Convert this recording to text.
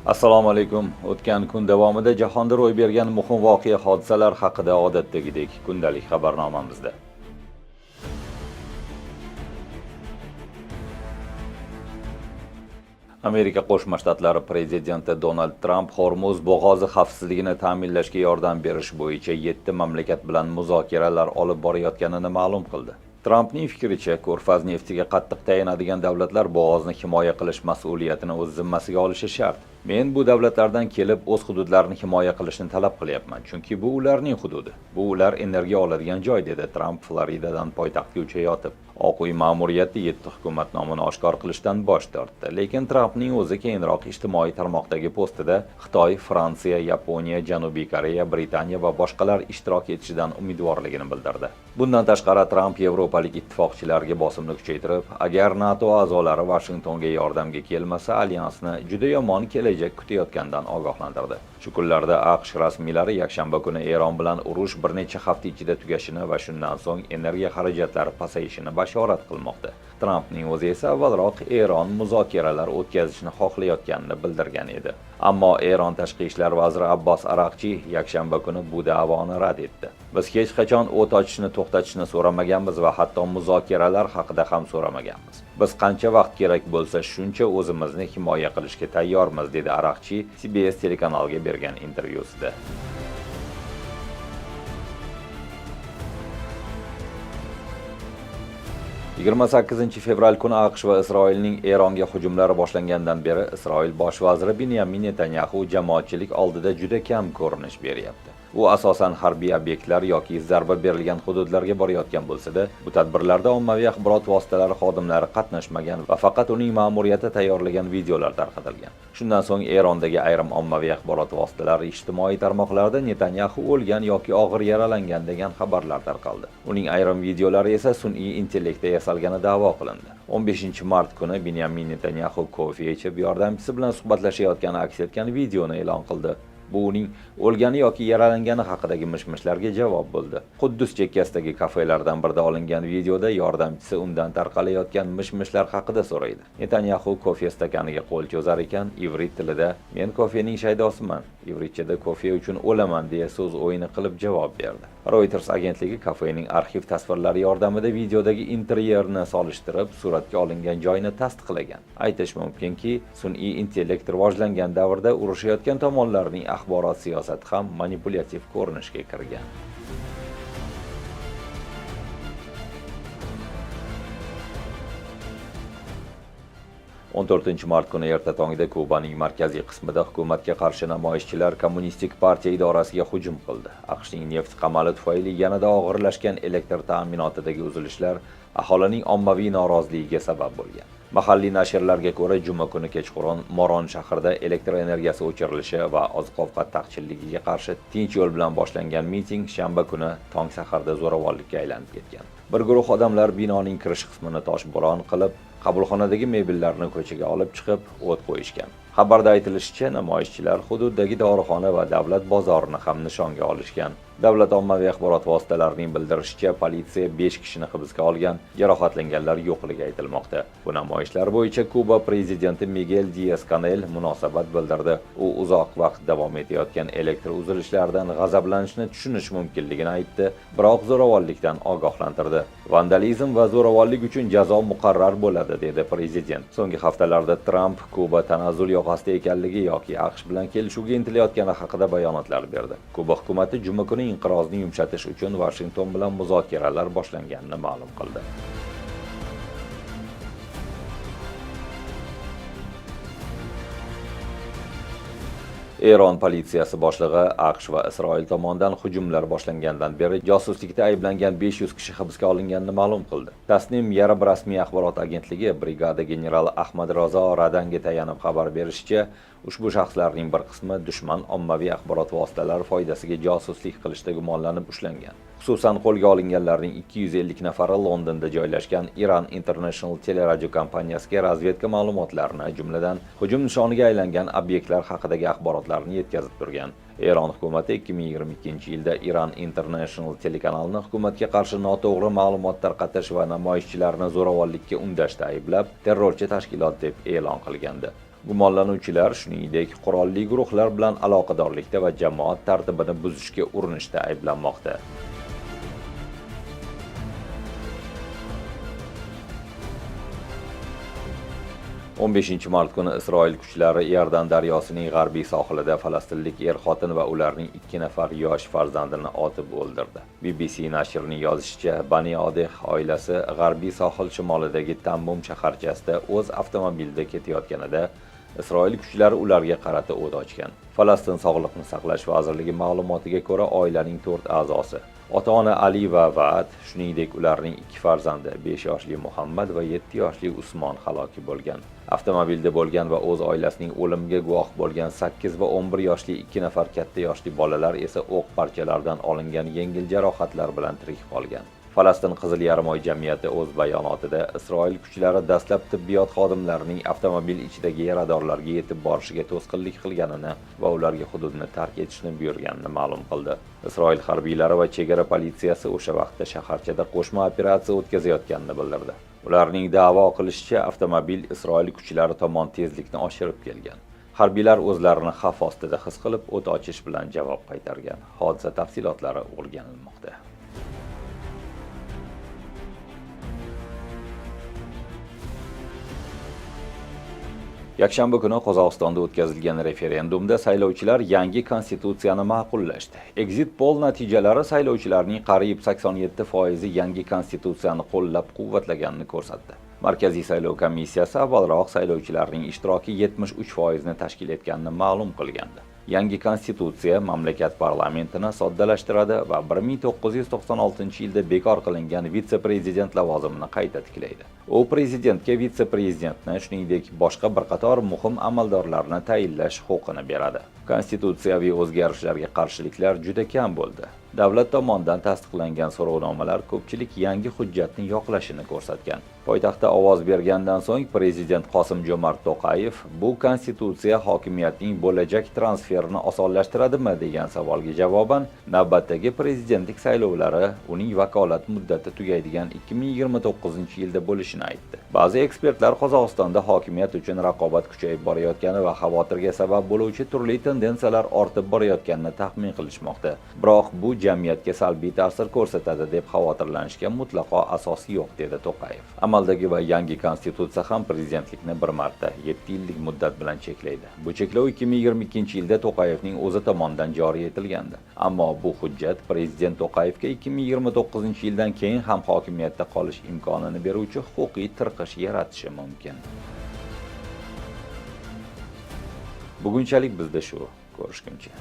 Assalomu alaykum. O'tgan kun davomida jahonda ro'y bergan muhim voqea hodisalar haqida odatdagidek kundalik xabarnomamizda. Amerika Qo'shma Shtatlari prezidenti Donald Tramp Hormuz bo'g'ozi xavfsizligini ta'minlashga yordam berish bo'yicha 7 mamlakat bilan muzokaralar olib borayotganini ma'lum qildi. Trampning fikricha, ko'rfaz neftiga qattiq tayanadigan davlatlar bo'g'ozni himoya qilish mas'uliyatini o'z zimmasiga olishi shart. Men bu davlatlardan kelib o'z hududlarini himoya qilishni talab qilyapman, chunki bu ularning hududi. Bu ular energiya oladigan joy, dedi Tramp Floridadan poytaxtga uchayotib. Oq uy ma'muriyati 7 hukumat nomini oshkor qilishdan bosh tortdi, lekin Trampning o'zi keyinroq ijtimoiy tarmoqdagi postida Xitoy, Fransiya, Yaponiya, Janubiy Koreya, Britaniya va boshqalar ishtirok etishidan umidvorligini bildirdi. Bundan tashqari Tramp yevropalik ittifoqchilarga bosimni kuchaytirib, agar NATO a'zolari Vashingtonga yordamga kelmasa, alyansni juda yomon kelajak kutayotganidan ogohlantirdi. Shu kunlarda AQSh rasmiylari yakshanba kuni Eron bilan urush bir necha hafta ichida tugashini va shundan so'ng energiya xarajatlari pasayishini bashorat qilmoqda. Trampning o'zi esa avvalroq Eron muzokaralar o'tkazishni xohlayotganini bildirgan edi. Ammo Eron tashqi ishlar vaziri Abbos Araqchi yakshanba kuni bu da'voni rad etdi. Biz hech qachon o't ochishni to'xtatishni so'ramaganmiz va hatto muzokaralar haqida ham so'ramaganmiz. Biz qancha vaqt kerak bo'lsa, shuncha o'zimizni himoya qilishga tayyormiz, dedi Araqchi CBS telekanaliga bergan intervyusida. 28 fevral kuni AQSh va Isroilning Eronga hujumlari boshlangandan beri Isroil bosh vaziri Binyamin Netanyaxu jamoatchilik oldida juda kam ko'rinish beryapti. U asosan harbiy obyektlar yoki zarba berilgan hududlarga borayotgan bo'lsa-da, bu tadbirlarda ommaviy axborot vositalari xodimlari qatnashmagan va faqat uning ma'muriyati tayyorlagan videolar tarqatilgan. Shundan so'ng Erondagi ayrim ommaviy axborot vositalari ijtimoiy tarmoqlarda Netanyaxu o'lgan yoki og'ir yaralangan degan xabarlar tarqaldi. Uning ayrim videolari esa sun'iy intellektda yasalgani da'vo qilindi. 15 mart kuni Binyamin Netanyaxu kofe ichib, yordamchisi bilan suhbatlashayotgani aks etgan videoni e'lon qildi. Bu uning o'lgani yoki yaralangani haqidagi mish-mishlarga javob bo'ldi. Quddus chekkasidagi kafelardan birida olingan videoda yordamchisi undan tarqalayotgan mish-mishlar haqida so'raydi. Netanyaxu kofe stakaniga qo'l cho'zar ekan, ivrit tilida "Men kofening shaydosiman, ivritchada kofe uchun o'laman" deya so'z o'yini qilib javob berdi. Reuters agentligi kafening arxiv tasvirlari yordamida videodagi interyerni solishtirib, suratga olingan joyni tasdiqlagan. Aytish mumkinki, sun'iy intellekt rivojlangan davrda urushayotgan tomonlarning axborot siyosati ham manipulyativ ko'rinishga kirgan. 14 mart kuni erta tongda Kubaning markaziy qismida hukumatga qarshi namoyishchilar Kommunistik partiya idorasiga hujum qildi. AQShning neft qamali tufayli yanada og'irlashgan elektr ta'minotidagi uzilishlar aholining ommaviy noroziligiga sabab bo'lgan. Mahalliy nashrlarga ko'ra, juma kuni kechqurun Moron shahrida elektr energiyasi o'chirilishi va oziq-ovqat taqchilligiga qarshi tinch yo'l bilan boshlangan miting shanba kuni tong saharda zo'ravonlikka aylanib ketgan. Bir guruh odamlar binoning kirish qismini toshbo'ron qilib, qabulxonadagi mebellarni ko'chaga olib chiqib, o't qo'yishgan. Xabarda aytilishicha, namoyishchilar hududdagi dorixona va davlat bozorini ham nishonga olishgan. Davlat ommaviy axborot vositalarining bildirishicha, politsiya 5 kishini hibsga olgan, jarohatlanganlar yo'qligi aytilmoqda. Bu namoyishlar bo'yicha Kuba prezidenti Miguel Dias-Kanel munosabat bildirdi. U uzoq vaqt davom etayotgan elektr uzilishlaridan g'azablanishni tushunish mumkinligini aytdi, biroq zo'ravonlikdan ogohlantirdi. Vandalizm va zo'ravonlik uchun jazo muqarrar bo'ladi, dedi prezident. So'nggi haftalarda Tramp Kuba tanazzul yoqasida ekanligi yoki AQSh bilan kelishuvga intilayotgani haqida bayonotlar berdi. Kuba hukumati juma kuni inqirozni yumshatish uchun Vashington bilan muzokaralar boshlanganini ma'lum qildi. Eron politsiyasi boshlig'i AQSh va Isroil tomonidan hujumlar boshlangandan beri josuslikda ayblangan 500 kishi hibsga olinganini ma'lum qildi. Tasnim yarim rasmiy axborot agentligi brigada generali Ahmad Razo Radanga tayanib xabar berishicha, ushbu shaxslarning bir qismi dushman ommaviy axborot vositalari foydasiga josuslik qilishda gumonlanib ushlangan. Xususan, qo'lga olinganlarning 250 nafari Londonda joylashgan Iran International teleradiokompaniyasiga razvedka ma'lumotlarini, jumladan, hujum nishoniga aylangan obyektlar haqidagi axborotlarni yetkazib turgan. Eron hukumati 2022-yilda Iran International telekanalini hukumatga qarshi noto'g'ri ma'lumot tarqatish va namoyishchilarni zo'ravonlikka undashda ayblab, terrorchi tashkilot deb e'lon qilgandi. Gumonlanuvchilar, shuningdek, qurolli guruhlar bilan aloqadorlikda va jamoat tartibini buzishga urinishda ayblanmoqda. 15 mart kuni Isroil kuchlari Iordan daryosining g'arbiy sohilida falastinlik er-xotin va ularning ikki nafar yosh farzandini otib o'ldirdi. BBC nashrining yozishicha, Bani Odeh oilasi g'arbiy sohil shimolidagi Tammum shaharchasida o'z avtomobilida ketayotganida Isroil kuchlari ularga qarata o't ochgan. Falastin Sog'liqni saqlash vazirligi ma'lumotiga ko'ra, oilaning to'rt a'zosi: ota-ona Ali va Vaad, shuningdek, ularning ikki farzandi, 5 yoshli Muhammad va 7 yoshli Usmon halok bo'lgan. Avtomobilda bo'lgan va o'z oilasining o'limiga guvoh bo'lgan 8 va 11 yoshli ikki nafar katta yoshli bolalar esa o'q parchalaridan olingan yengil jarohatlar bilan tirik qolgan. Falastin Qizil Yarim jamiyati o'z bayonotida Isroil kuchlari dastlab tibbiyot xodimlarining avtomobil ichidagi yaradorlarga yetib borishiga to'sqinlik qilganini va ularga hududni tark etishni buyurganini ma'lum qildi. Isroil harbiylari va chegara politsiyasi o'sha vaqtda shaharchada qo'shma operatsiya o'tkazayotganini bildirdi. Ularning da'vo qilishicha, avtomobil Isroil kuchlari tomon tezlikni oshirib kelgan. Harbiylar o'zlarini xavf ostida his qilib, o't ochish bilan javob qaytargan. Hodisa tafsilotlari o'rganilmoqda. Yakshanba kuni Qozog'istonda o'tkazilgan referendumda saylovchilar yangi konstitutsiyani ma'qullashdi. Exit poll natijalari saylovchilarning qariyb 87% yangi konstitutsiyani qo'llab-quvvatlaganini ko'rsatdi. Markaziy saylov komissiyasi avvalroq saylovchilarning ishtiroki 73% ni tashkil etganini ma'lum qilgandi. Yangi konstitutsiya mamlakat parlamentini soddalashtiradi va 1996-yilda bekor qilingan vitse-prezident lavozimini qayta tiklaydi. U prezidentga vitse-prezidentni, shuningdek, boshqa bir qator muhim amaldorlarni tayinlash huquqini beradi. Konstitutsiyaviy o'zgarishlarga qarshiliklar juda kam bo'ldi. Davlat tomonidan tasdiqlangan so'rovnomalar ko'pchilik yangi hujjatni yoqlashini ko'rsatgan. Poytaxtda ovoz bergandan so'ng prezident Qosim-Jo'mart To'qayev bu konstitutsiya hokimiyatning bo'lajak transferini osonlashtiradimi degan savolga javoban navbatdagi prezidentlik saylovlari uning vakolat muddati tugaydigan 2029-yilda bo'lishini aytdi. Ba'zi ekspertlar Qozog'istonda hokimiyat uchun raqobat kuchayib borayotgani va xavotirga sabab bo'luvchi turli tendensiyalar ortib borayotganini taxmin qilishmoqda. Biroq bu jamiyatga salbiy ta'sir ko'rsatadi deb xavotirlanishga mutlaqo asos yo'q, dedi To'qayev. Amaldagi va yangi konstitutsiya ham prezidentlikni bir marta 7 yillik muddat bilan cheklaydi. Bu cheklov 2022-yilda To'qayevning o'zi tomonidan joriy etilgandi. Ammo bu hujjat prezident To'qayevga 2029-yildan keyin ham hokimiyatda qolish imkonini beruvchi huquqiy tirqish yaratishi mumkin. Bugunchalik bizda shu. Ko'rishguncha.